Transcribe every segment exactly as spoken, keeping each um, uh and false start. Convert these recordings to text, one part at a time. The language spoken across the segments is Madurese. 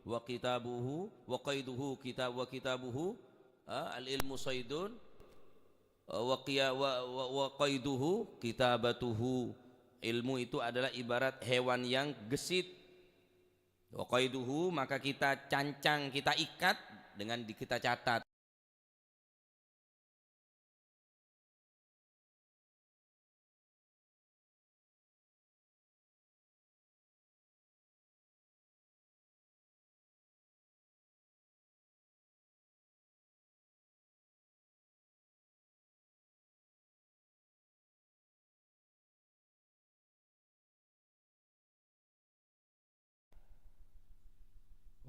Wa kitabuhu, wa qaiduhu kitab, wa kitabuhu, ah, al-ilmu saidun, eh, wa qiya-, wa, wa, wa qaiduhu kitabatuhu. Ilmu itu adalah ibarat hewan yang gesit. Wa qaiduhu, maka kita cancang, kita ikat dengan di-, kita catat.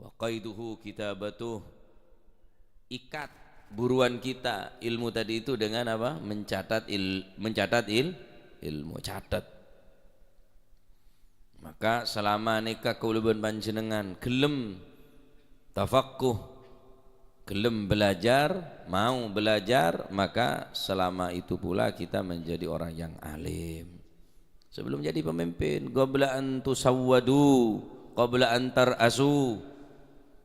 Wa qaiduhu kitabatuh. Ikat, buruan kita ilmu tadi itu dengan apa? Mencatat il-, mencatat il-, ilmu, catat. Maka selama nèka kaulâ bân panjhennengan ghellem tafaqquh, ghellem belajar, mau belajar, maka selama itu pula kita menjadi orang yang alim. Sebelum jadi pemimpin, qabla an tusawwadu, qabla an tar'asu.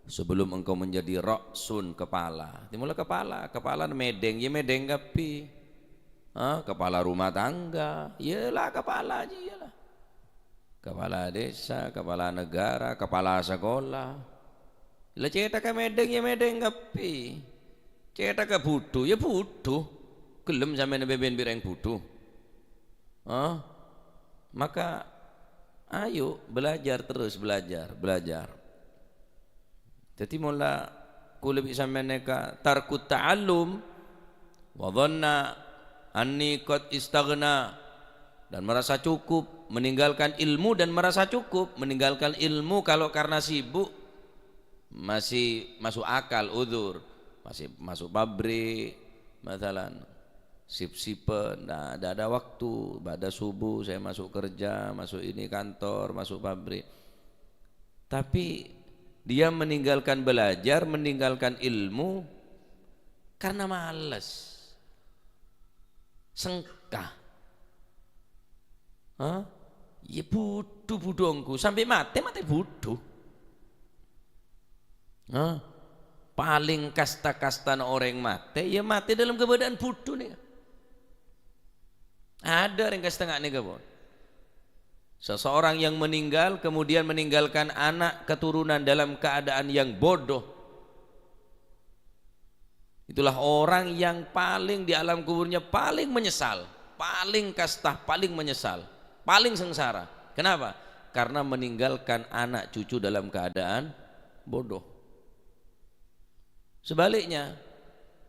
Sebelum engkau menjadi ra'sun, kepala. Dimulai kepala, kepala mèdheng, ya mèdheng kabbhi. Ah, kepala rumah tangga, iyalah kepala aja, iyalah. Kepala desa, kepala negara, kepala sekolah. La cèthagghâ mèdheng, ya mèdheng kabbhi. Cèthagghâ budhu, ya budhu. Ghellem sampèyan mimpin bi' rèng budhu? Ah? Maka, ayo belajar terus, belajar, belajar. Dhâddhi, mola kaulâ bi' sampèyan nèka tarkut ta'allum, wa dhanna anni qad istaghna, dan merasa cukup, meninggalkan ilmu dan merasa cukup, meninggalkan ilmu kalau karena sibuk, masih masuk akal, udzur, masih masuk pabrik, masalan, sip-sipan, nah, ndak ada waktu, ba'da subuh saya masuk kerja, masuk ini kantor, masuk pabrik. Tapi dia meninggalkan belajar, meninggalkan ilmu karena males. Sengka. Hah? Ya budhu, budhu ongghu. Sampè' matè, matè budhu. Hah? Palèng kasta-kastana orèng matè, ya matè dalam keadaan budhu nèka. Ada orèng kasta nga' nèka, pon. Seseorang yang meninggal, kemudian meninggalkan anak keturunan dalam keadaan yang bodoh. Itulah orang yang paling di alam kuburnya paling menyesal, paling kasta, paling menyesal, paling sengsara. Kenapa? Karena meninggalkan anak cucu dalam keadaan bodoh. Sebaliknya,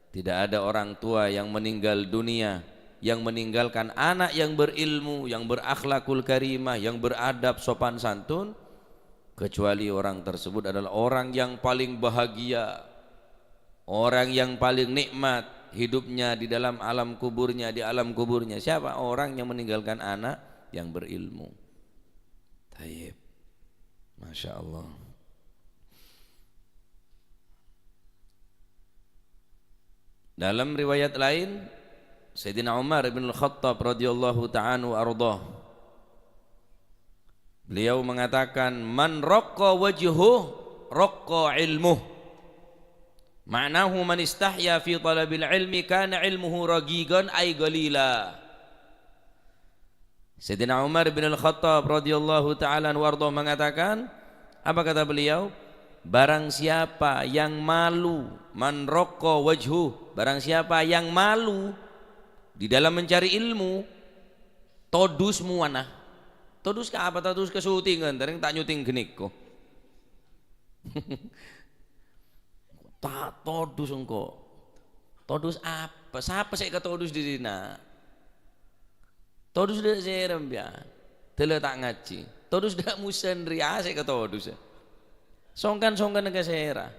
tidak ada orang tua yang meninggal dunia, yang meninggalkan anak yang berilmu, yang berakhlakul karimah, yang beradab sopan santun, kecuali orang tersebut adalah orang yang paling bahagia, orang yang paling nikmat hidupnya di dalam alam kuburnya, di alam kuburnya. Siapa? Orang yang meninggalkan anak yang berilmu. Tayyib. Masya Allah. Dalam riwayat lain, Sayyidina Umar bin Al-Khattab radhiyallahu ta'ala anhu arda, beliau mengatakan, "Man raqqa wajhuh, raqqa ilmuh." Ma'nahu, "Man istahya fi talabil ilmi, kana ilmuhu raqiqan ay ghalila." Sayyidina Umar bin Al-Khattab radhiyallahu ta'ala anhu warḍah mengatakan, apa kata beliau? "Barang siapa yang malu, man raqqa wajhuh, barang siapa yang malu di dalam mencari ilmu, todus muwana." Todus ka apa? Todus ka syutingan, tereng ta' nyuting ghânèka. Ta' todus engko'. Todus apa? Sapa sè èkatodus dhinna'? Todus dâ' sèra, sampèyan? Dâlla ta' ngajhi. Todus dâ' Musa rèya sè èkatodus. Songkan-songkan ka sèra.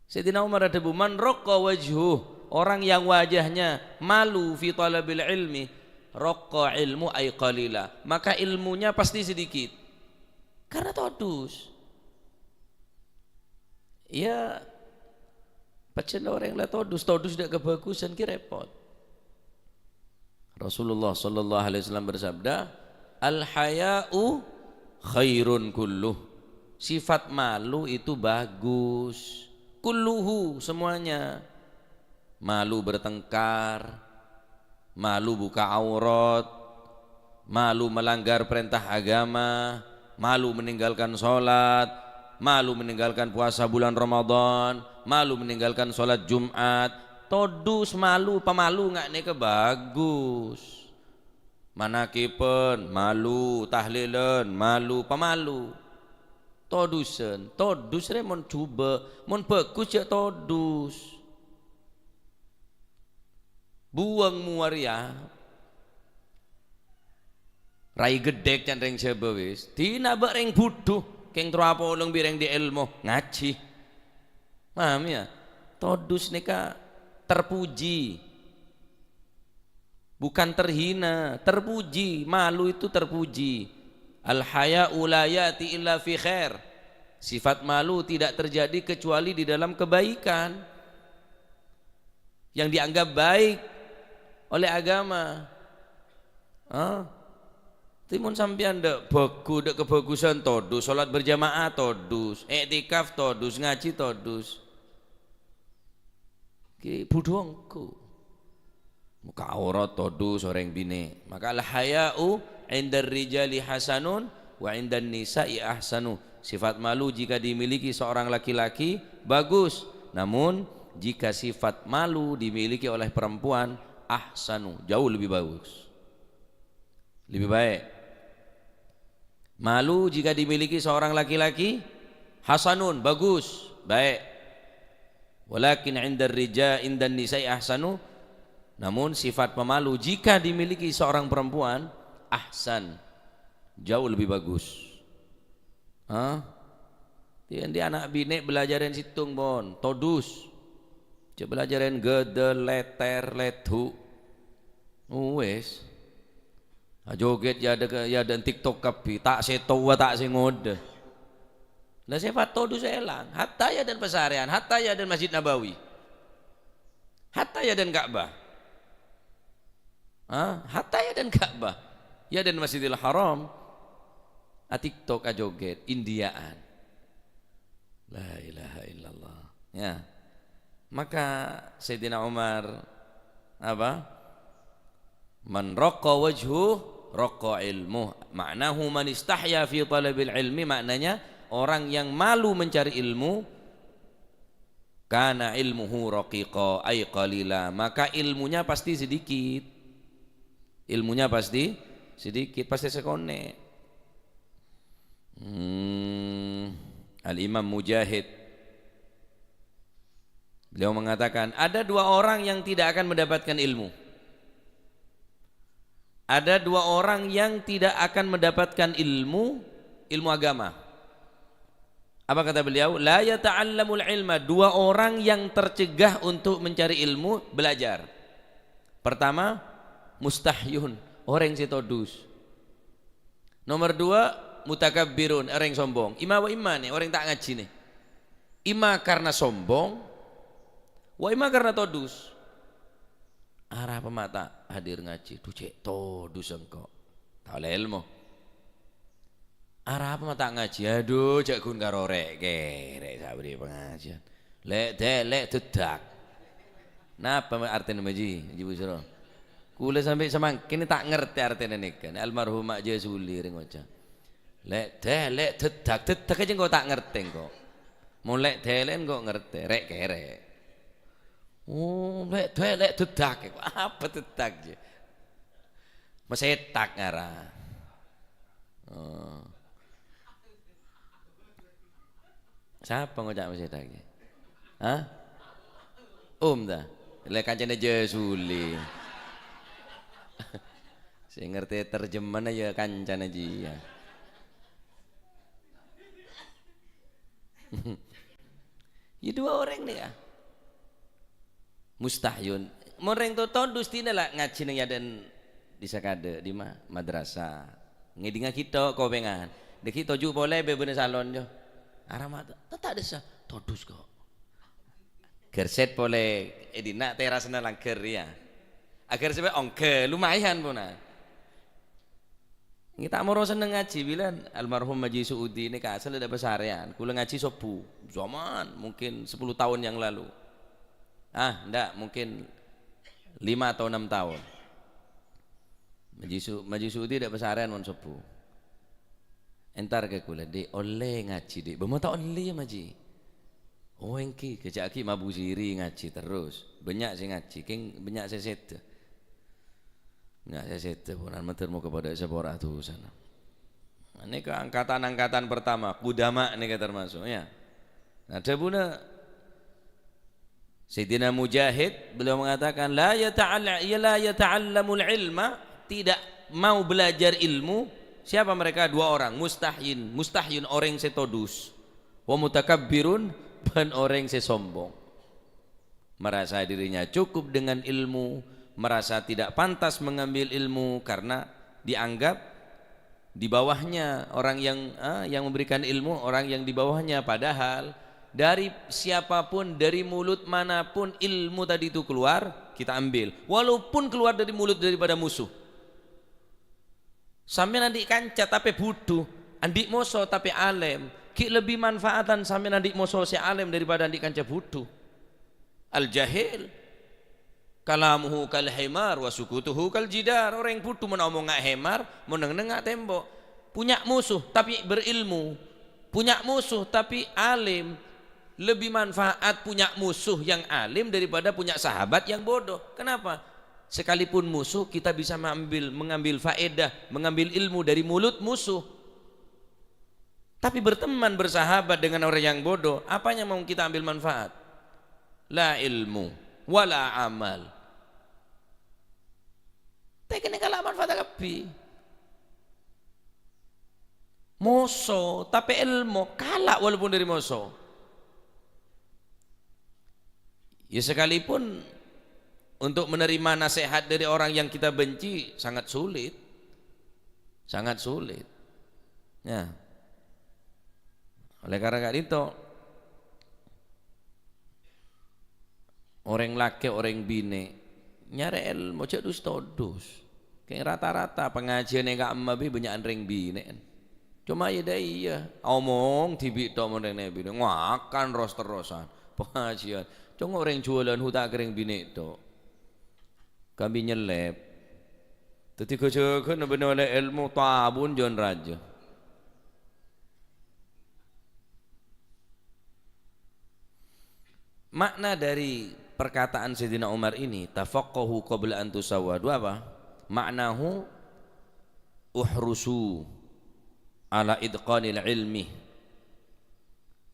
Sayyidina Umar adhâbu, "Man raqqa wajhuh," orang yang wajahnya malu fi talabil ilmi, "raqqa ilmu ay qalila," maka ilmunya pasti sedikit. Karena todus. Ya, pajhât orèng la todus, todus dâ' kabhâghusân ghi' rèpot. Rasulullah sallallahu alaihi wasallam bersabda, "Al-haya'u khairun kulluh." Sifat malu itu bagus. Kulluhu, semuanya. Malu bertengkar, malu buka aurat, malu melanggar perintah agama, malu meninggalkan sholat, malu meninggalkan puasa bulan Ramadan, malu meninggalkan sholat Jumat. Todus, malu, pamalu nga' nèka bagus. Manakiban, malu, tahlilan, malu, pamalu. Todusan, todus rè mon jhubâ', mon bagus jhâ' todus. Buwâng mowa rèya. Rai ghedhek can rèng Jhâbâ wis. Dinah bâ' rèng budhu, kèng terro apolong bi' rèng di' èlmo, ngajhi. Paham ya? Todus nèka terpuji. Bukan terhina, terpuji. Malu itu terpuji. Al-haya'u la ya'ti illa fi khair. Sifat malu tidak terjadi kecuali di dalam kebaikan. Yang dianggap baik oleh agama. Hah? Timun sampèyan dâ' bhâgu, dâ' kabhâghusân todus, sholat berjamaah todus, iktikaf todus, ngajhi todus. Ki budhu ongghu. Muka aurat todus orèng binè'. Maka al-haya'u 'indar rijali hasanun wa 'indan nisa'i ahsanu. Sifat malu jika dimiliki seorang laki-laki, bagus. Namun, jika sifat malu dimiliki oleh perempuan, ahsanu, jauh lebih bagus. Lebih baik. Malu jika dimiliki seorang laki-laki, hasanun, bagus, baik. Walakin 'indar rija-, 'indan nisa'i ahsanu, namun sifat pemalu jika dimiliki seorang perempuan, ahsan, jauh lebih bagus. Hah? Dhi-, dhi ana' binè' belajaran sèttong, pon, todus. Jhâ' belajaran ghâdâl, lètèr, lèdhu. Wis. Ajoget ya ada ke, ya ada TikTok kabbhi, ta' sè towa, ta' sè ngodâ. Lah sifat todus èlang, hatta ya dan pesarèyan, hatta ya dan Masjid Nabawi. Hatta ya dan Ka'bah. Hah? Hatta ya dan Ka'bah. Ya dan Masjidil Haram. A TikTok, ajoget, Indiaan. La ilaha illallah. Ya. Maka Sayyidina Umar, apa? "Man raqqa wajhu, raqqa ilmu." Ma'nahu, "Man istahya fi talabil ilmi," maknanya orang yang malu mencari ilmu, "kana ilmuhu raqiqa, ay qalila," maka ilmunya pasti sedikit. Ilmunya pasti sedikit, pasti sakonè'. Hmm, Al-Imam Mujahid, beliau mengatakan, ada dua orang yang tidak akan mendapatkan ilmu. Ada dua orang yang tidak akan mendapatkan ilmu, ilmu agama. Apa kata beliau? "La yata'allamul ilma," dua orang yang tercegah untuk mencari ilmu, belajar. Pertama, mustahyun, orèng sè todus. Nomor dua, mutakabbirun, orèng sombong. Imma wa imma nè, orèng ta' ngajhi nè. Imma karena sombong, wa imma karena todus. Arapa ma' ta' hadir ngajhi? Dhu, cè' todus engko'. Ta' ollè èlmo. Arapa ma' ta' ngajhi? Adhu, jhâ' ghun karo rè'-kèrè' sabâri' pangajiân. Lè'-dèlè' dâddhâk. Napa artèna, Ji? Ji Busro. Kulâ sampè' samangkèn ta' ngartè artèna nèka. Nè almarhum Ma' Jazuli rè ngoca'. Lè'-dèlè' dâddhâk. Dâddhâk jhâ' engko' ta' ngartè engko'. Mon lè'-dèlè' engko' ngartè, rè'-kèrè'. Oh, lè'-dèlè' dâddhâk. Apa dâddhâk, jhâ'? Masètak ngara. Oh. Sapa ngoca' masètak, jhâ'? Hah? Om ta? Lè' kancana Jazuli. Sè ngartè terjemahna ya kancana jiyâ. Ya, dua orèng nèka. Mustahyun. Mon rèng to-, todus dinah la ngajhi neng è adâ'na di sakadâ', di ma-, madrasah. Ngèdingngaghi to' kopèngan. Dâgghi' toju' polè bâbâna salon, jhâ'. Arapa ta-, ta' dâssa. Todus ko'. Ghârsèt polè è dinna' terasna langghâr rèya. Aghârsèt polè ongghâ, lumayan pona. Ngghi ta' moro senneng ngajhi, bilân almarhum Maji Suudi nèka asalla dâ' Pasarèyan. Kaulâ ngajhi sobbhu, zaman mungkin sepuluh tahun yang lalu. Ah, ndak, mungkin lima atau enam tahun. Maji Su-, Maji Suudi dâ' Pasarèyan mon sobbhu. Entar ka kaulâ, "Dik, ollè ngajhi, Dik." "Bâ, ma' ta' ollè, Maji?" "Oh, èngghi, kèjhâ' ghi' mabu siri ngajhi terros. Bânnya' sè ngajhi, kèng bânnya' sè sèdhâ." Nya, sè sèdhâ ponan mandhâr moghâ padâ èsapora dusana. Nah, nèka angkatan-angkatan pertama, qudama nèka termasuk, ya. Nah, dhâbuna Sayyidina Mujahid, beliau mengatakan, "La yata'alla-, ya la yata'allamul ilma," tidak mau belajar ilmu. Siapa mereka? Dua orang, mustahyin, mustahyin orèng sè todus, wa mutakabbirun, bân orèng sè sombong. Merasa dirinya cukup dengan ilmu, merasa tidak pantas mengambil ilmu karena dianggap di bawahnya orang yang, eh, yang memberikan ilmu, orang yang di bawahnya. Padahal dari siapapun, dari mulut manapun ilmu tadi itu keluar, kita ambil. Walaupun keluar dari mulut daripada musuh. Sampèyan andi' kanca tapè budhu, andi' moso tapè alèm, ghi' lebbi manfaatan sampèyan andi' moso sè alèm daripada andi' kanca budhu. Al-jahil, kalamuhu kal himar wa sukutuhu kal jidar. Orèng budhu mon omongnga hemar, mon neng-nengnga tembok. Punya musuh, tapi berilmu. Punya musuh, tapi alim. Lebih manfaat punya musuh yang alim daripada punya sahabat yang bodoh. Kenapa? Sekalipun musuh, kita bisa mengambil, mengambil faedah, mengambil ilmu dari mulut musuh. Tapi berteman, bersahabat dengan orang yang bodoh, apanya mau kita ambil manfaat? La ilmu, wala amal. Tè kènè' kala' manfaat kabbhi. Moso, tapè èlmo, kala' walaupun dâri moso. Ya, sekalipun untuk menerima nasihat dari orang yang kita benci sangat sulit. Sangat sulit. Ya. Oleh karena ka'dinto, orèng lakè', orèng binè' nyarè èlmo jhâ' dus-todus. Kèng rata-rata pangajiân è ka'emma bi' bânnya'an rèng binè'. Coma ya dâ' iyâ, omong dhibi' tok mon rèng nè' binè', ngakan ros-terrosan. Pangajiân, cong orèng juwâlân hu ta' kèrèng binè' tok. Kambi nyellèp. Dhâddhi ghâjâghân bânnè ollè èlmo tabun jân rajâ. Makna dari perkataan Sayyidina Umar ini, "Tafaqqahu qabla an tusawwadu," apa? Ma'nahu, "Uhrusu ala itqanil ilmi."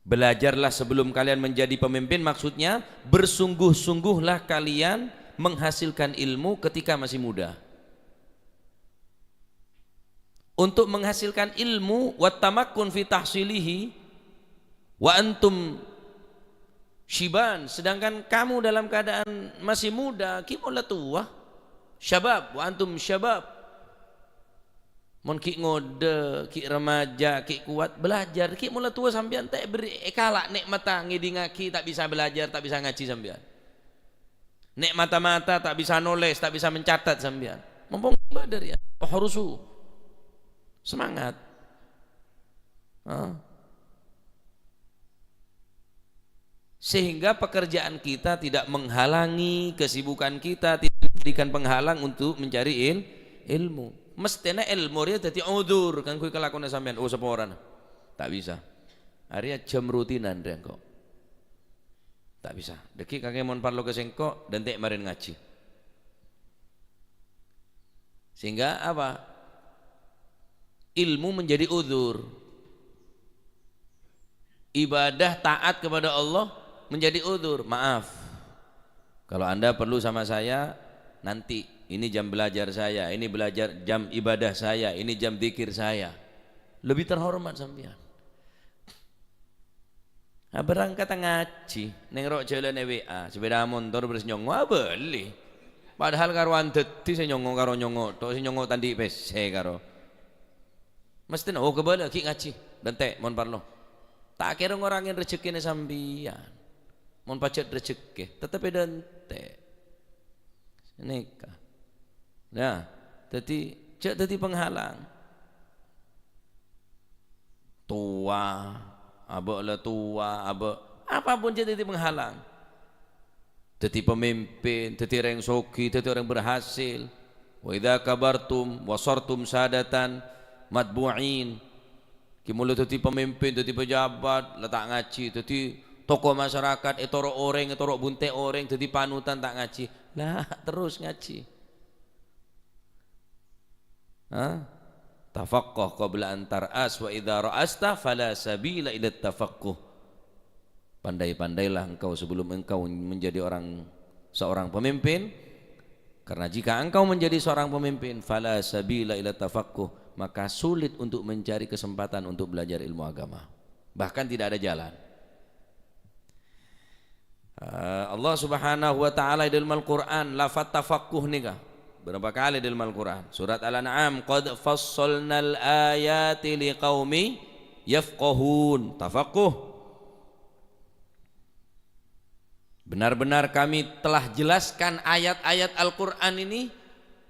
Belajarlah sebelum kalian menjadi pemimpin, maksudnya, bersungguh-sungguhlah kalian menghasilkan ilmu ketika masih muda. Untuk menghasilkan ilmu, "Wattamakkun fi tahsilihi wa antum syiban," sedangkan kamu dalam keadaan masih muda, ghi' mon la towa. Syabab, wa antum syabab. Mon ghi' ngodâ, ghi' remaja, ghi' kowat, belajar. Ghi' mon la towa sampèyan ta' èberri' èkala' nè'matta ngèdingngaghi, ta' bisa belajar, ta' bisa ngajhi sampèyan. Nè'matta mata, ta' bisa nolès, ta' bisa mencatat sampèyan. Mompong bâdâ rèya. Uhrusu. Semangat. Hah? Sehingga pekerjaan kita tidak menghalangi kesibukan kita, tidak menjadikan penghalang untuk mencari il-, ilmu. Mesthèna èlmo rèya dhâddhi udzur kaangghuy kalakowanna sampèyan. Oh, saporana. Ta' bisa. Arèya jam rutinan rèya engko'. Ta' bisa. Dhâggi' kakè mon parlo ka sèngko', dântè' marèn ngajhi. Sehingga apa? Ilmu menjadi udzur. Ibadah taat kepada Allah menjadi udzur. Maaf. Kalau Anda perlu sama saya, nanti. Ini jam belajar saya, ini belajar jam ibadah saya, ini jam dzikir saya. Lebih terhormat sampèyan. Ah, berangkat ngajhi, neng ro' jhâlân è W A, sepeda motor bârâs nyongngo', abâli. Padahal karowan dhâddhi sè nyongngo' karo nyongngo' tok, sè nyongngo' ta' andi' pèssè karo. Mesthèna, oh, kabâlâ ghi' ngajhi, dântè' mon parlo. Ta' kèra ngorangè rejekkèna sampèyan. Mon pajhât rejekkè, tetep èdântè'. Nèka. Nah, dhâddhi, jhâ' dhâddhi penghalang. Towa, abâ' la towa, abâ', apapun jhâ' dhâddhi penghalang. Dhâddhi pamimpin, dhâddhi orèng soghi, dhâddhi orèng berhasil. "Wa idza kabartum wa sartum sadatan matbu'in." Ghi' molaè dhâddhi pamimpin, dhâddhi pejabat, la ta' ngajhi, dhâddhi tokoh masyarakat, ètoro' orèng, ètoro' bunte' orèng, dhâddhi panutan, ta' ngajhi. La, terros ngajhi. Ha? "Tafaqqah qabla an tar'as, wa idza ra'asta fala sabila ila tafaqquh." Pandai-pandailah engkau sebelum engkau menjadi orang, seorang pemimpin, karena jika engkau menjadi seorang pemimpin, fala sabila ila tafaqquh, maka sulit untuk mencari kesempatan untuk belajar ilmu agama. Bahkan tidak ada jalan. Eh, Allah Subhanahu wa Ta'ala è dâlem Al-Qur'an, lafat tafaqquh nèka bârâmpa kalè è dâlem Al-Qur'an. Surat Al-An'am, "Qad fassalnal ayati liqaumi yafqahun." Tafaqquh. Benar-benar Kami telah jelaskan ayat-ayat Al-Qur'an ini,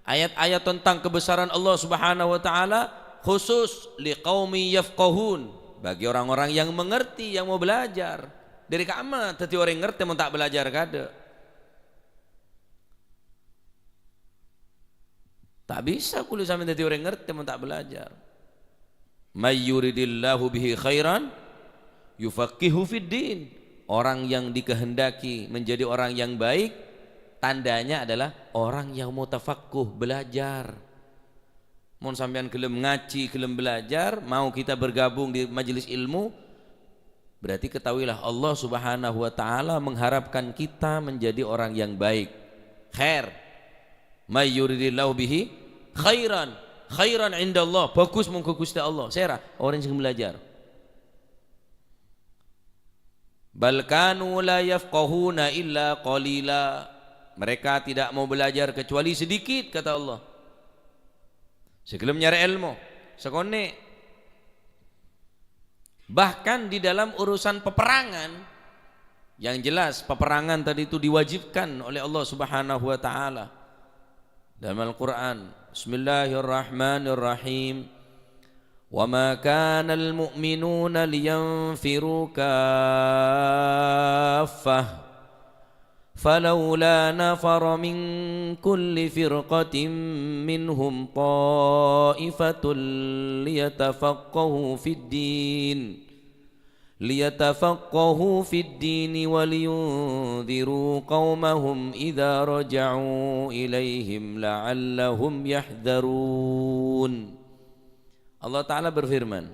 ayat-ayat tentang kebesaran Allah Subhanahu wa Ta'ala, khusus liqaumi yafqahun, bagi orang-orang yang mengerti, yang mau belajar. Dhâri ka'amma dhâddhi orèng ngartè mon ta' belajar kaadâ'? Ta' bisa polè sampèyan dhâddhi orèng ngartè mon ta' belajar. "May yuridillahu bihi khairan yufaqqihhu fid din." Orang yang dikehendaki menjadi orang yang baik, tandanya adalah orang yang mutafaqquh, belajar. Mon sampèyan gelem ngajhi, gelem belajar, mau kita bergabung di majelis ilmu, berarti ketahuilah Allah Subhanahu wa Ta'ala mengharapkan kita menjadi orang yang baik. Khair. "May yuridillahu bihi khairan, khairan indallah." Bagus mongghu Ghustè Allah. Sèra? Orèng sè belajar. "Bal kanu la yafqahuna illa qalila." Mereka tidak mau belajar kecuali sedikit, kata Allah. Sè gelem nyarè èlmo, sakonè'. Bahkan di dalam urusan peperangan, yang jelas peperangan tadi itu diwajibkan oleh Allah Subhanahu wa Ta'ala. Dalam Al-Qur'an, "Bismillahirrahmanirrahim. Wa ma kana al-mu'minuna liyanfiru kaffah. Falaula nafara min kulli firqatin minhum ta'ifatun liyatafaqqahu fid din." "Liyatafaqqahu fid dini wa liyundziru qaumahum idza raja'u ilaihim la'allahum yahdzarun." Allah Ta'ala berfirman,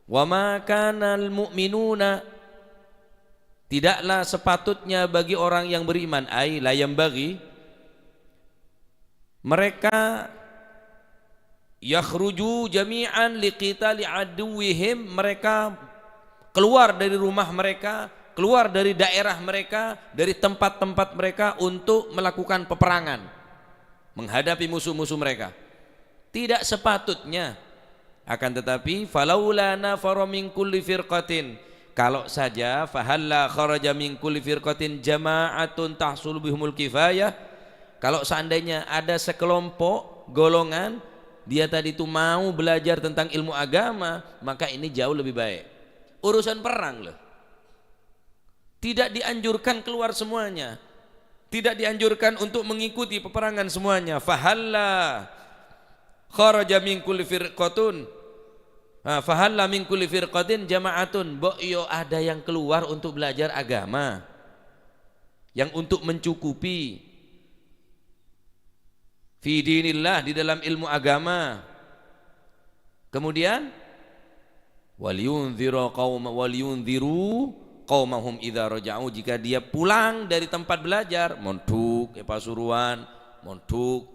"Wa ma kanal mu'minuna," tidaklah sepatutnya bagi orang yang beriman, ai la yanbaghi, mereka yakhruju jami'an liqitali aduwwihim, mereka keluar dari rumah mereka, keluar dari daerah mereka, dari tempat-tempat mereka untuk melakukan peperangan, menghadapi musuh-musuh mereka. Tidak sepatutnya. Akan tetapi, "Falaula nafara min kulli firqatin," kalau saja, "fahalla kharaja min kulli firqatin jama'atun tahsulu bihumul kifayah," kalau seandainya ada sekelompok, golongan, dia tadi itu mau belajar tentang ilmu agama, maka ini jauh lebih baik. Urusan perang, loh. Tidak dianjurkan keluar semuanya. Tidak dianjurkan untuk mengikuti peperangan semuanya. "Fahalla kharaja min kulli firqatun, ha, fahalla min kulli firqatin jama'atun." Mbok iyo ada yang keluar untuk belajar agama, yang untuk mencukupi fi dinillah, di dalam ilmu agama. Kemudian, "Waliyundziru qauma-, waliyundziru qaumahum idza raja'u," jika dia pulang dari tempat belajar, mondhuk è Pasuruan, mondhuk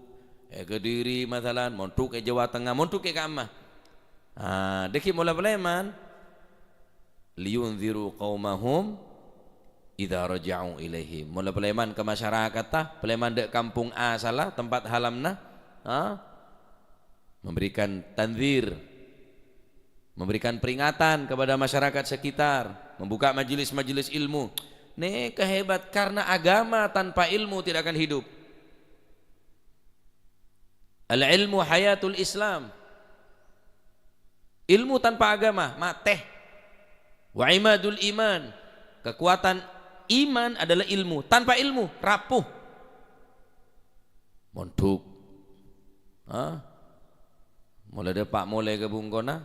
è Kediri, masalan, mondhuk è Jawa Tengah, mondhuk è ka'amma. Ah, dhâggi' mola palèman, "Liyundziru qaumahum idza raja'u ilaihim." Mola palèman ka masyarakatta, palèman dâ' kampong asalla, tempat halamna, ha? Memberikan tandzir, memberikan peringatan kepada masyarakat sekitar, membuka majelis-majelis ilmu. Nèka hebat, karena agama tanpa ilmu tidak akan hidup. Al-ilmu hayatul Islam. Ilmu tanpa agama, mate. Wa imadul iman, kekuatan iman adalah ilmu. Tanpa ilmu, rapuh. Mondhuk. Hah? Molaè dâpa' molaè ka bungkona,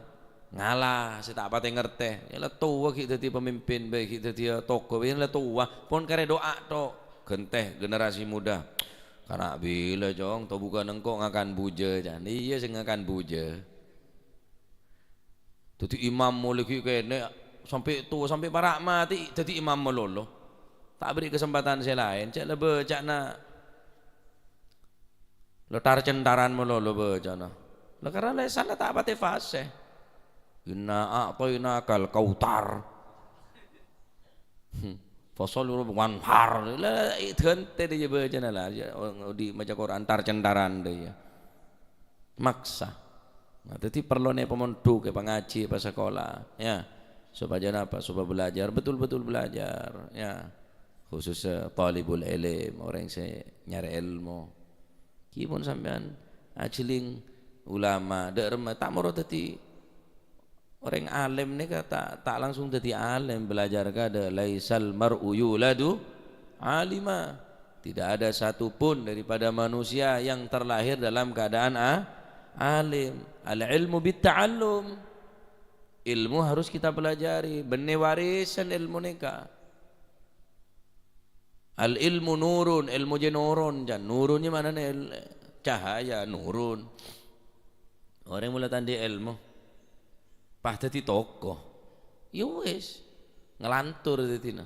ngala, sè ta' patè ngartè. Yâ la towa ghi' dhâddhi pamimpin bhâi, ghi' dhâddhiyâ tokoh bhâi, yâ la towa. Pon karè du'a tok. Ghântè generasi muda. "Kana' bilâ, Cong, tobughân engko' ngakan bujâ, can." Iyâ, sè ngakan bujâ. Dhâddhi imam molaè ghi' kènè', sampè' towa, sampè' para' matè dhâddhi imam malolo. Ta' aberri' kasempadhân sè laèn, cè' la bâcana la tar-centaran malolo bâcana. La karana lèsanna ta' patè fasih. "Inna a'thainakal kautsar." Hmm. "Fasholli rabbika wanhar." La, la, ghântè dhâ' iyâ bâcana la, yâ, odi' maca Quran tar-centaran dhâ' iyâ. Maksa. Nah, dhâddhi parlona pamondhuk, pangajhi, pasakola, yâ. Sopajâ napa? Sopajâ belajar, betul-betul belajar, yâ. Khusus, eh, thalibul ilm, orèng sè nyarè èlmo. Ghi' mon sampèyan ajhâling ulama, dâ' remma ta' moro dhâddhi orèng alim nèka ta', ta' langsung dhâddhi alim, belajar kadâ', "Laisal mar'u yuladu alima." Tidak ada satu pun daripada manusia yang terlahir dalam keadaan a-, alim. Al-ilmu bit-ta'allum. Ilmu harus kita pelajari. Bânnè warisan ilmu nèka. "Al-ilmu nurun," èlmo jâ nurun, can. Nurun jâ ma'nana èl-, cahaya, nurun. Orèng molaè ta' andi' èlmo, pas dhâddhi tokoh. Yâ wis, ngalantur dhâddhina.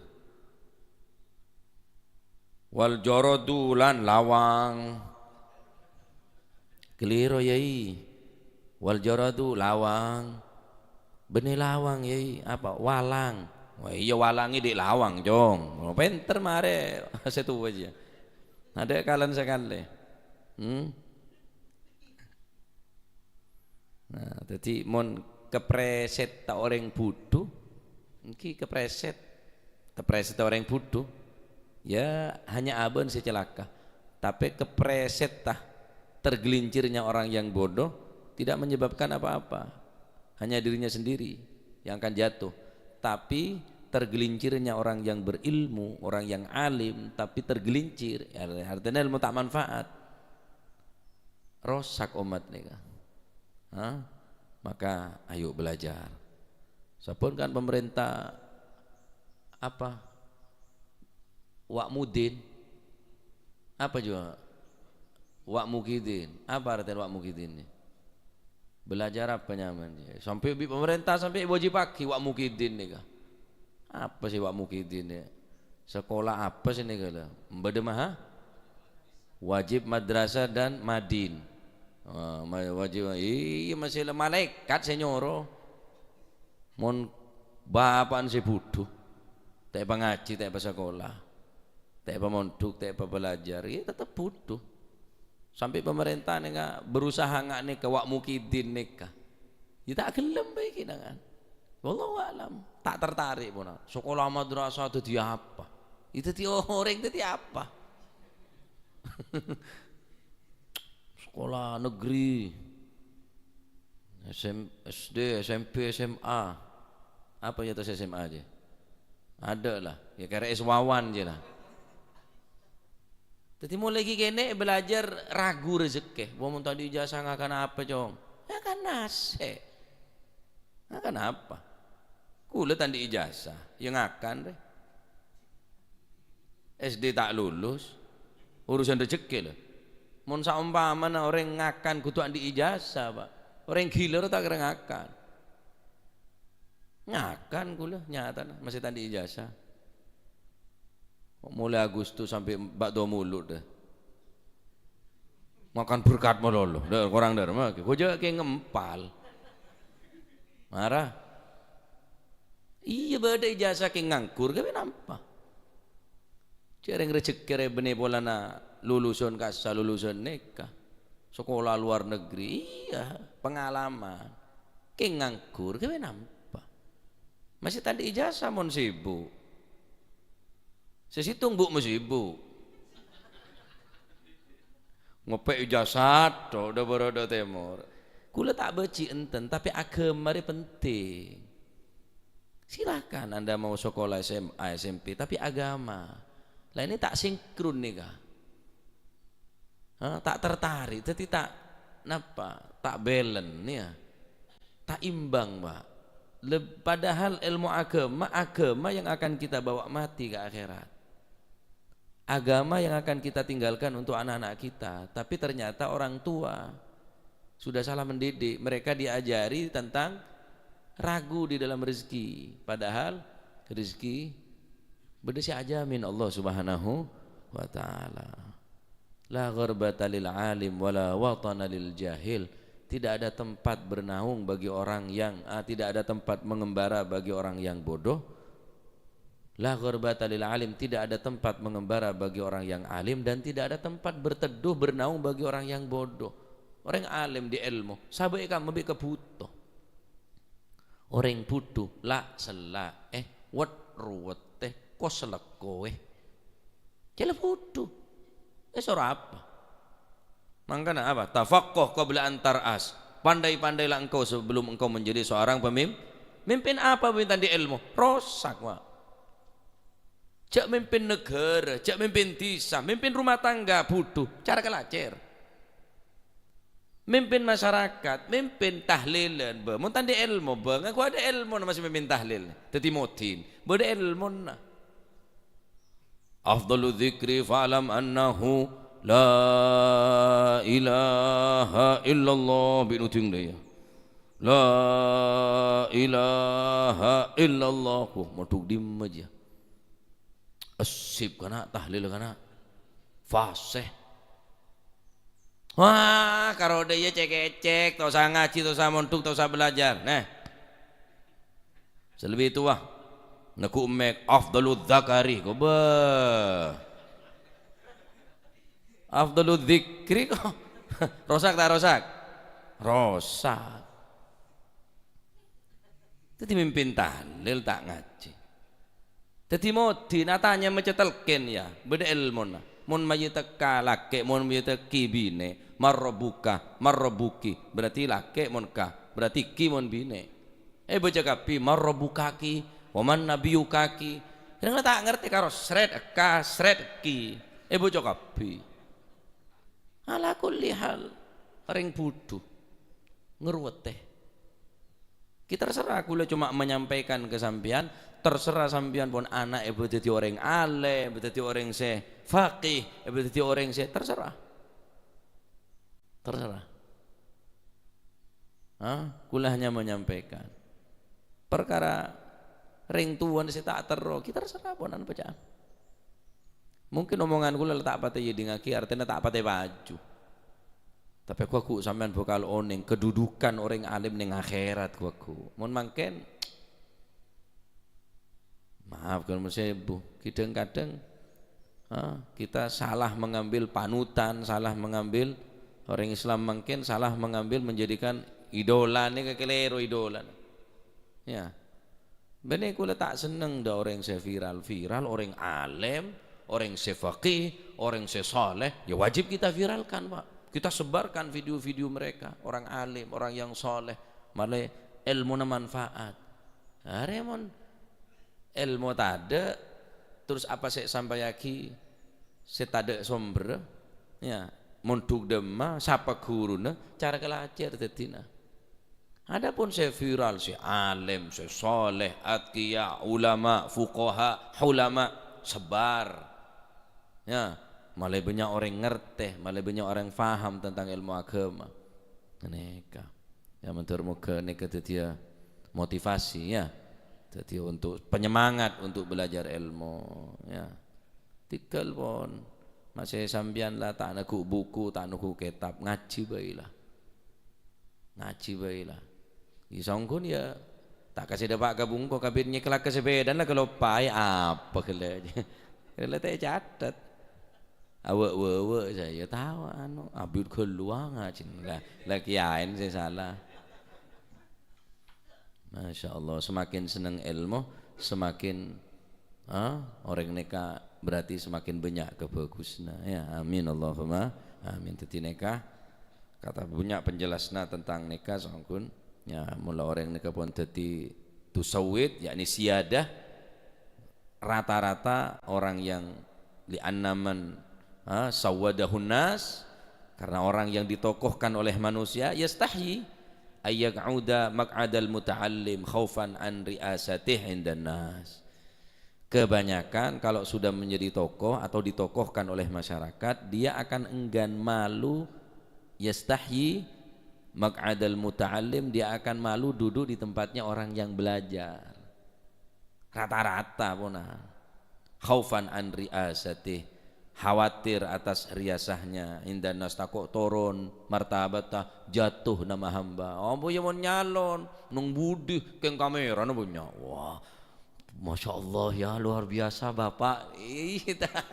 "Wal jaradu," lan lawang. Keliru, Yai. "Wal jaradu," lawang. Bânnè lawang, Yai. Apa? Walang. Wah, iyâ, walangè andi' lawang, Cong. Oh, pènter marè sè towa jiyâ. Adâ' kalan sakalè. Hmm? Nah, dhâddhi mon kaprèsètta orèng budhu, èngghi kaprèsèt. Kaprèsètta orèng budhu, yâ, hanya abâ'na sè calaka. Tapè kaprèsètta, tergelincirnya orang yang bodoh tidak menyebabkan apa-apa. Hanya dirinya sendiri yang akan jatuh. Tapi tergelincirnya orang yang berilmu, orang yang alim, tapi tergelincir, yâ, artèna èlmo ta' manfaat. Rosak ommat nèka. Hah? Maka ayo belajar. Sampun kan pemerintah apa? Wa' mudin. Apa jua? Wa' mukidin. Apa artèna wa' mukidin nè? Belajar apa nyamana? Sampè' bi' pemerintah sampè' wajibaghi wa' mukidin nèka. Apa sè wa' mukidin nè? Sakola apa sè nèka la? Bâdâ maha? Wajib madrasah dan madin. Ah, ma-, wajib, iyâ, masih la malaèkat sè nyoro. Mon bapa'na sè budhu, ta' èpangajhi, ta' èpasakola, ta' èpamondhuk, ta' èpabâlâjâr, iyâ tetep budhu. Sampè' pamarènta nèka berusaha nga' nèka wa' mukidin nèka. Iyâ ta' ghellem bhâi ghi' nangan. Wallahu a'lam. Ta' tertarik pona. Sakola madrasah dhâddhi apa? Iyâ dhâddhi orèng dhâddhi apa? Sekolah negeri. S M, S D, S M P, S M A. Apa ya tas S M A aja? Ada lah. Ya, kere es wawan aja lah. Jadi mulai ghi kene belajar ragu rezeki. Wah, mun tadi ijazah ngakan apa, Cong? Ngakan nasi. Ngakan apa? Kula tandhi ijazah, ya ngakan rè. S D ta' lulus, urusan rejeki lho. Mon saompamana orèng ngakan kodhu andhi' ijazah, Pak. Orèng ghilâ ro ta' kèra ngakan. Ngakan kula, nyatana, masih tandhi ijazah. Kok mulai Agustus sampai ba'da mulud deh. Makan berkat malolo. Dher, korang dher, ma-, kok jâ' kè ngempal. Mara. Iyâ, bâdâ ijazah kè nganggur, ghâbây napa? Jhâreng rejeki rè bânnè polana lulusan kassa lulusan nèka. Sekolah luar negeri, iyâ, pengalaman. Kè nganggur, ghâbây napa? Masih tandhi ijazah mon sibuk. Sè sèttong bu' masibuk. Ngopè' ijazah, dho, dâ' bârâ' dâ' tèmor. Kaulâ ta' bâji' enten, tapè aghâma rè penting. Silakan Anda mau sekolah S M A, S M P, tapi agama. Lah, ini ta' sinkron nèka. Hah? Ta' tertarik, dhâddhi ta', napa? Ta' bâlân, ya. Ta' imbang, Pak. Leb-, padahal ilmu agama, agama yang akan kita bawa mati ke akhirat. Agama yang akan kita tinggalkan untuk anak-anak kita. Tapi ternyata orang tua sudah salah mendidik. Mereka diajari tentang ragu di dalam rezeki. Padahal rezeki bâdâ sè èjhâmin Allah Subhanahu wa Ta'ala. La gharbata lil alim wa la watana lil jahil. Tidak ada tempat bernaung bagi orang yang, ah, tidak ada tempat mengembara bagi orang yang bodoh. La gharbata lil alim, tidak ada tempat mengembara bagi orang yang alim, dan tidak ada tempat berteduh, bernaung bagi orang yang bodoh. Orèng alim di èlmo, sabâ' è kamma bi' kabhuto. Orèng bhudhu, la'-sella', eh, wet-ruwet, eh, kos-lekko, eh. Cè' la bhudhu. Eh, soro apa? Mangkana apa? Tafaqqah qabla an tar'as. Pandai-pandailah engkau sebelum engkau menjadi seorang pemim-, mimpin apa pemimpin di ilmu? Rosak, Pak. Jhâ' mimpin negara, jhâ' mimpin dhisa, mimpin rumah tangga, bhudhu, cara kalacèr. Mimpin masyarakat, mimpin tahlilan, bâ, mon ta' andi' èlmo, bâ, ngaku bâdâ èlmona masih mimpin tahlil, dhâddhi modin, bâdâ èlmona. Afdalu dzikri fa'lam annahu la ilaha illallah, bi' nuding dâ' iyâ. La ilaha illallah. Wah, mondhuk dimma jiyâ? Essip kana', tahlil kana'. Fasih. Wah, karo dâ' iyâ cèk-ècèk, ta' osa ngajhi, ta' osa mondhuk, ta' osa belajar. Nah. Sè lebbi towa. Neggu' mèk afdalu dzakari. Kobâ. Afdalu dzikri kok. Rosak ta' rosak? Rosak. Dhâddhi mimpin tahlil ta' ngajhi. Dhâddhi modin, atanya maca talqin, ya, bâdâ èlmona. Mon mayyit tekka lakè', mon mayyit tekka binè', "Man rabbuka, man rabbuki?" Berarti lakè' mon ka, berarti ki mon binè'. Èbâca kabbhi, "Man rabbukaki, wa man nabiyyukaki?" Rèng la ta' ngartè karo srèt ekka, srèt ki. Èbâca kabbhi. Ala kulli hal, rèng bhudhu, ngarowètè. Ki terserah, kaulâ coma menyampaikan ka sampèyan, terserah sampèyan pon ana' èbâ dhâddhi orèng alèm, èbâ dhâddhi orèng sè faqih, èbâ dhâddhi orèng sè, terserah. Terserah. Hah? Kaulâ hanya menyampaikan. Parkara rèng towana sè ta' terro, ki terserah ponan bâcaan. Mungkin omongan kaulâ la ta' patè èdingngaghi, artèna ta' patè paju. Tapè ghu-lagghu sampèyan bhâkal onèng kedudukan orèng alim neng akhèrat, ghu-lagghu. Mon mangkèn, maaf, kèng mon sèbu. Kadang-kadang, ha, kita salah mengambil panutan, salah mengambil, orèng Islam mangkèn salah mengambil, menjadikan idola nèka kalèro idola. Ya. Bânnè kaulâ ta' senneng dâ' orèng sè viral-viral, orèng alèm, orèng sè faqih, orèng sè saleh, ya wajib kita viralkan, Pak. Kita sebarkan video-video mereka, orang alim, orang yang saleh, malè èlmona manfaat. Arè mon èlmo tadâ', terros apa sè èsampayaghi sè tadâ' somberra? Ya, mondhuk dimma, sapa ghuruna, cara kalacèr dhâddhina. Adapun sè viral, sè alèm, sè saleh, atqiya, ulama, fuqaha, hulama, sebar. Ya, malè bânnya' orèng ngartè, malè bânnya' orèng faham tentang èlmo aghâma. Nèka. Ya, mandhâr mogâ nèka dhâddhiyâ motivasi, ya. Dhâddhiyâ untuk penyemangat untuk belajar èlmo, ya. Tèghâl pon. Masè sampèyan la ta' neggu' buku, ta' neggu' kètab, ngajhi bhâi la. Ngajhi bhâi la. Iyâ, songghun, ya, ta' kasè dâpa' ka bungko, kabin nyèkla ka sapèdana la kaloppaè, apa ghellâ'? Ghellâ' ta' ècatet. Awâ'-wâwâ' saya tao, anu, abit ghâllu ngajhina. La, la kèyaèna sè sala. Masya Allah, semakin seneng èlmo, semakin, ah, orèng nèka berarti semakin bânnya' kabhâghusânna. Ya, amin, Allahumma amin. Dhâddhi nèka, Kata bânnya' penjelasna tentang nèka, saongghun. Ya, mula orèng nèka pon dhâddhi tusawwid, yakni siyadah, rata-rata orang yang li'anna man, ha, sawwadahun nas, karena orang yang ditokohkan oleh manusia, yastahyi ayyaq'uda maq'adal muta'allim khaufan an ri'asatih indan nas. Kebanyakan kalau sudah menjadi tokoh atau ditokohkan oleh masyarakat, dia akan enggan malu, yastahyi maq'adal muta'allim, dia akan malu duduk di tempatnya orang yang belajar. Rata-rata pona. Khaufan an ri'asatih, khawatir atas riasahnya, indan nas tako' toron martabatta, jatuh nama hamba. Apa ya mon nyalon, neng budi keng kamera napa nya? Wah, Masya Allah ya, luar biasa Bapak. Ih, ta-,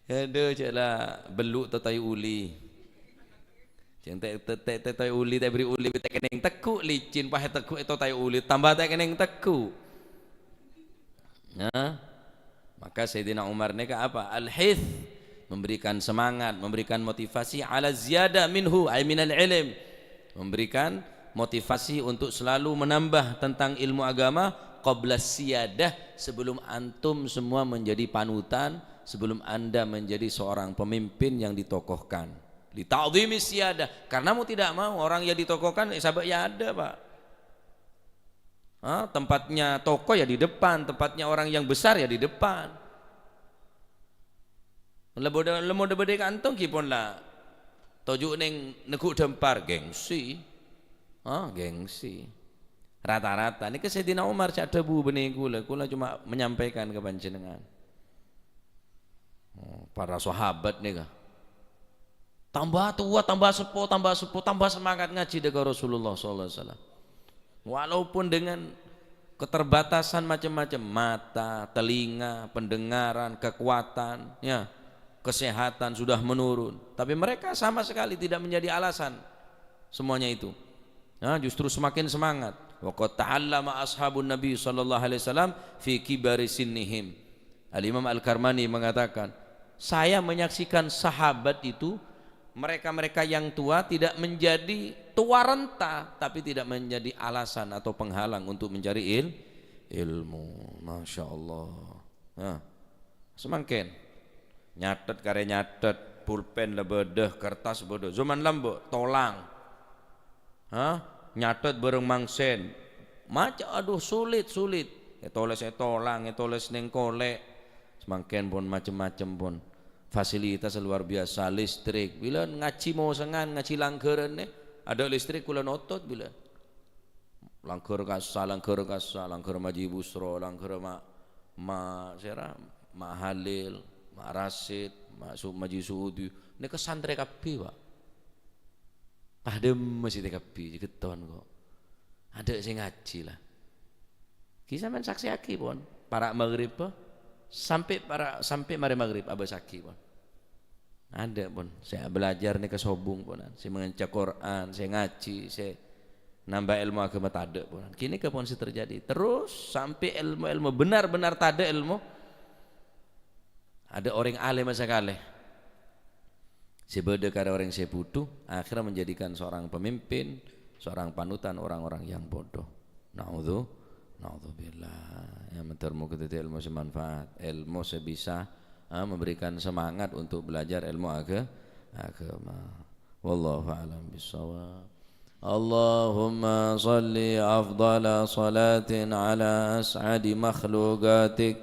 aduh, cek la bellu' tatayu uli. Jeng te-, te-, te-, te-, tayu uli, ta' beri uli, ta' keneng teggu', licin, pahe teggu', eto tayu uli, tambah ta' keneng teggu'. Nah, maka Sayyidina Umar neka apa? Al-hith, memberikan semangat, memberikan motivasi, ala ziyada minhu, ay minal ilm. Memberikan motivasi untuk selalu menambah tentang ilmu agama, qabla siyadah, sebelum antum semua menjadi panutan, sebelum Anda menjadi seorang pemimpin yang ditokohkan. Li ta'zimi siyadah, karena mau tidak mau orang yang ditokohkan, eh, sabâ' ya ada, Pak. Ah, tempatnya tokoh ya di depan, tempatnya orang yang besar ya di depan. Lemmo-, lemmo bâdâ kantong ghi pon la toju' neng neggu' dâmpar, gengsi. Ah, gengsi. Rata-rata. Nèka Sayyidina Umar ca'na dhâbu bânnè kaulâ, kaulâ cuma menyampaikan ka panjhennengngan. Oh, para sahabat nèka. Tambah tua, tambah seppo, tambah seppo, tambah semangat ngaji dâ' ka Rasulullah sallallahu alaihi wasallam. Walaupun dengan keterbatasan macam-macam, mata, telinga, pendengaran, kekuatan, ya, kesehatan sudah menurun. Tapi mereka sama sekali tidak menjadi alasan semuanya itu. Ya, justru semakin semangat. Wa qad ta'allama ashabun Nabi sallallahu alaihi wasallam fi kibari sinnihim. Al-Imam Al-Karmani mengatakan, "Saya menyaksikan sahabat itu, mereka-mereka yang tua tidak menjadi tua renta, tapi tidak menjadi alasan atau penghalang untuk mencari il-, ilmu." Masya Allah. Nah, samangkèn. Nyatet karè nyatet, pulpen la bâdâ, kertas bâdâ. Zaman lambâ', tolang. Hah? Nyatet bâreng mangsen. Maca-, aduh, sulit, sulit. Ètolès è tolang, ètolès neng kolè'. Samangkèn pon macem-macem pon. Fasilitas luar biasa, listrik. Bilân ngajhi mosengan, ngajhi langghârân, eh. Adâ' listrik kulâ notot bilân. Langghâr kassa, langghâr kassa, langghâr Maji Busro, langghâr Ma-, Ma-, sèra, Ma Halil, Ma Rasid, Ma Su-, Maji Suudi. Nèka santrè kabbhi, Pak. Padâ masjid kabbhi, ghetton kok. Adâ' sè ngajhi la. Ghi sampèyan saksèyaghi pon, para' maghrib, sampè' para', sampè' marè maghrib abâsaghi pon. Adâ' pon, sè belajar nèka sobung pon, sè maca Qur'an, sè ngajhi, sè nambah èlmo aghâma tadâ' pon. Ghânèka pon sè terjadi. Terus sampè' èlmo-èlmo benar-benar tadâ' èlmo. Adâ' orèng alèm sakalè sè bâdâ karè orèng sè bhudhu, akhirnya menjadikan seorang pemimpin, seorang panutan orang-orang yang bodoh. Na'udzu-, na'udzubillah. Ya, mandhâr moghâ dhâddhi èlmo sè manfaat, èlmo sè bisa, ah, memberikan semangat untuk belajar èlmo agha-, aghâma. Wallahu a'lam bissawab. Allahumma shalli afdhala shalatin ala as'adi makhluqatik.